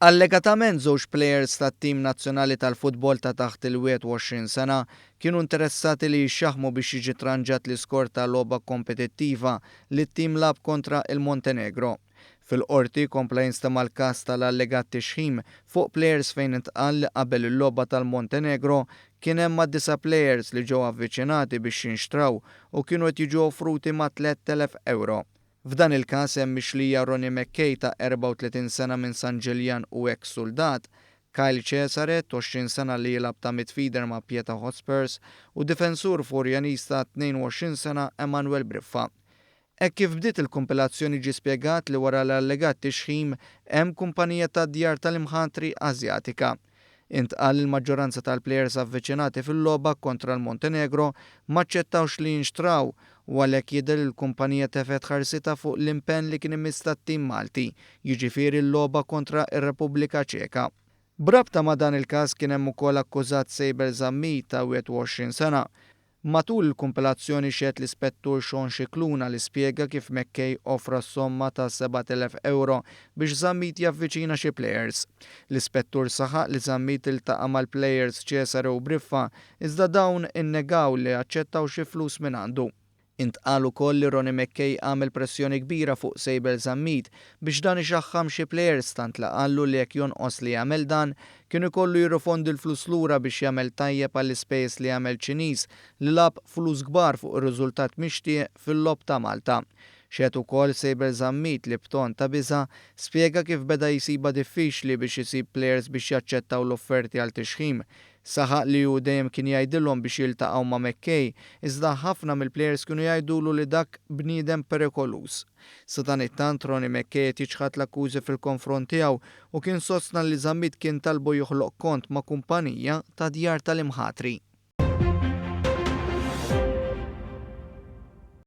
Allegatament żewġ plejers tat-tim nazzjonali tal-futbol ta' taħt il-21 sena kienu interessati li jixxaħħmu biex jiġi tranġat l-iskor ta' logħba kompetittiva li t-tim lagħab kontra il-Montenegro. Fil-Qorti kompla jinstema' l-każ tal-allegat tixħim fuq plejers fejn intqal li qabel il-logħba tal-Montenegro kien hemm mad-disa' plejers li ġew avviċinati biex jinxtraw u kienu qed jiġu offruti ma' 3,000 ewro. F'dan il-każ hemm mixlija Ronnie McKay ta' 34 sena minn San Ġiljan u eks suldat, Kyle Cesare, 20 sena li jilgħab ta' midfielder ma' Pietà Hotspurs u difensur Furjaniż ta' 22 sena Emanuel Briffa. Hekk kif bdiet il-kumpilazzjoni ġie spjegat li wara l-allegat tixħim hemm kumpanija tad-djar tal-imħatri Asjatika. Intqal li l-maġġoranza tal-plejers avviċinati fil-logħba kontra l-Montenegro m'aċċettawx li jinxtraw u għalhekk jidher li l-kumpanija tefgħet ħarsitha fuq l-impenn li kien imiss tat-tim Malti, jiġifieri l-logħba kontra r-Repubblika Ċeka. B'rabta ma' dan il-każ kien hemm ukoll akkużat Sejbel Zammit ta' 21 sena. Matul il-kumpilazzjoni xehed l-Ispettur Sean Scicluna li spjega kif McKay offra s-somma ta' 7,000 ewro biex Zammit javviċina xi plejers. L-Ispettur saħaq li Zammit iltaqa' mal-plejers Cesare u Briffa iżda dawn innegaw li aċċettaw xi flus mingħandu. Intqal ukoll li Ronnie McKay għamel pressjoni kbira fuq Sejbel Zammit biex dan ixaħħam xi plejers tant li qallu li jekk jonqos li jagħmel dan, kien ikollu jirrifondi l-flus lura biex jagħmel tajjeb għall-ispejjeż li għamel Ċiniż li lagħab flus kbar fuq ir-riżultat mixtieq fil-logħob ta' Malta. Xehed ukoll Sejbel Zammit li b'ton ta' biża' spjega kif beda jsibha diffiċli biex isib plejers biex jaċċettaw l-offerti għal tixħim. Saħaq li hu dejjem kien jgħidilhom biex jiltaqgħu ma' McKay, iżda ħafna mill-plejers kienu jgħidulu li dak bniedem perikoluż. Sadanittant, Ronnie McKay qed jiċħad l-akkużi fil-konfront tiegħu u kien sostna li Zammit kien talbu joħloq kont ma' kumpanija ta' djar tal-imħatri.